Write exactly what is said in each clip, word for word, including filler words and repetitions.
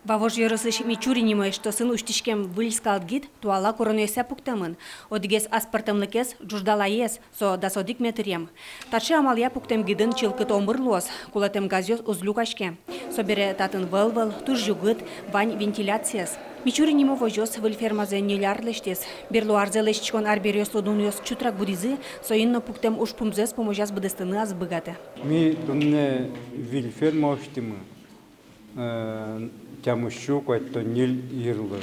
Вавож ёросысь Мичурин нимо эштосын усьтӥськем выль скалгид туала куронъёсъя пуктэмын. Одӥгез аспӧртэмлыкез — ӝуждалаез, со дас одӥг метръем. Таӵе амалъя пуктэм гидын чылкыт омыр луоз, кулэтэм газъёс уз люкаське. Собере татын вӧл-вӧл, туж югыт, вань вентиляциез. Мичурин нимо возёс выль фермазэ ньыль ар лэсьтӥз. Берло арзэ лэсьтӥськон арбериослы дунъёс чутрак будӥзы, соин но пуктэм ужпумзэс пумозяз быдэстыны ӧз быгатэ. Ми туннэ выль ферма усьтӥмы, э, тямыссю куатьтон ньыль йырлы.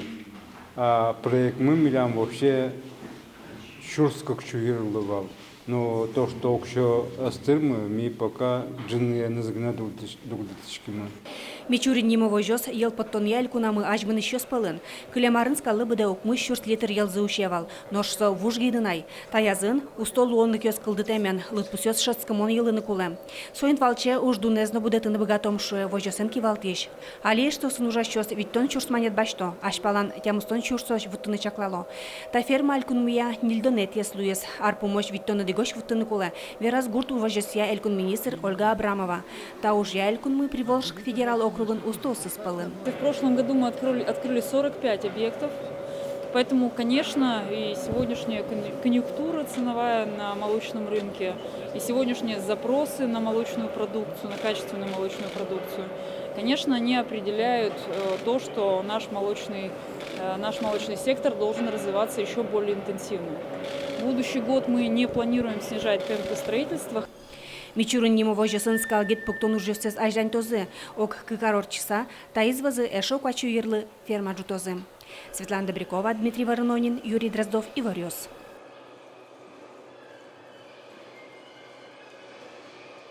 А проектмы милям вообще сюрс кык сю йырлы вал. Но то, что уксё ӧз тырмы, ми пока ӝыныеныз гинэ дугдытӥсь-, дугдытӥськимы. Мичурин нимо возёс йӧл поттонъя элькунамы азьмынӥсьёс пӧлын. Кылем арын скаллы быдэ укмыс сюрс литр йӧлзы усе вал, нош со вуж гидын ай. Таязын усто луонлыкъёс кылдытэмен, лыдпусъёс шӧдскымон йылыны кулэ. Соин валче уждунэз но будэтыны быгатом, шуэ возёсын кивалтӥсь. Али эштосын ужасьёс витьтон сюрс манет басьто, азьпалан тямыстон сюрсозь вуттыны чаклало. Та ферма элькунмыя ньыльдонэтӥез луиз, ар пумозь витьтон одӥгозь вуттыны кулэ, вераз гурт возёсъя элькун министр Ольга Абрамова. Та ужъя элькунмы Приволжск федерал округын устоосыз пӧлын. В прошлом году мы открыли, открыли сорок пять объектов, поэтому, конечно, и сегодняшняя кон-, конъюнктура ценовая на молочном рынке, и сегодняшние запросы на молочную продукцию, на качественную молочную продукцию, конечно, они определяют, э, то, что наш молочный, э, наш молочный сектор должен развиваться ещё более интенсивно. В будущий год мы не планируем снижать темпы строительства. Мичурин нимо возёсын скалгид пуктон ужъёссэс азьланьтозы, ог кык ар ортчыса, таиз вӧзы эшшо куать сю йырлы ферма ӝутозы. Светлана Добрякова, Дмитрий Ворононин, Юрий Дроздов, «Иворъёс».